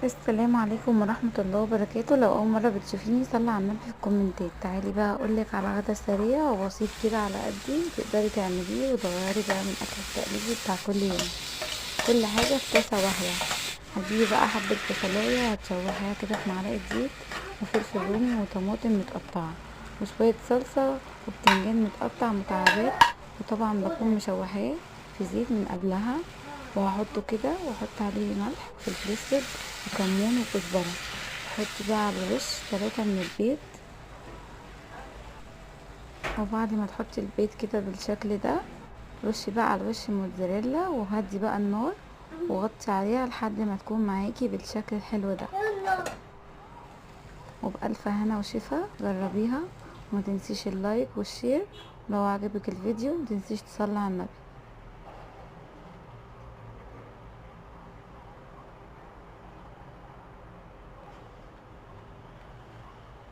السلام عليكم ورحمة الله وبركاته. لو أول مرة بتشوفيني صلي على النبي في الكومنتات. تعالي بقى أقولك على غدا سريع وبسيط كده على قدي تقدري تعمليه وتغيري بقى من الأكل التقليدي بتاع كل يوم. كل حاجة في طاسة واحدة. هتجيبي بقى حبة بصلاية هتشوحيها كده في معلقة زيت وفلفل رومي وطماطم متقطعة وشوية صلصة وبتنجان متقطع مكعبات، وطبعا بكون مشوحاه في زيت من قبلها، وهحطه كده واحط عليه ملح وفلفل اسود وكمون وكزبره. حطي بقى على الوش 3 من البيض، وبعد ما تحطي البيض كده بالشكل ده رشي بقى على الوش موتزاريلا، وهدي بقى النار وغطي عليها لحد ما تكون معاكي بالشكل الحلو ده. وبألف هنا وشفا جربيها، وما تنسيش ال like وال share، ولو عجبك الفيديو ما تنسيش تصلي على النبي.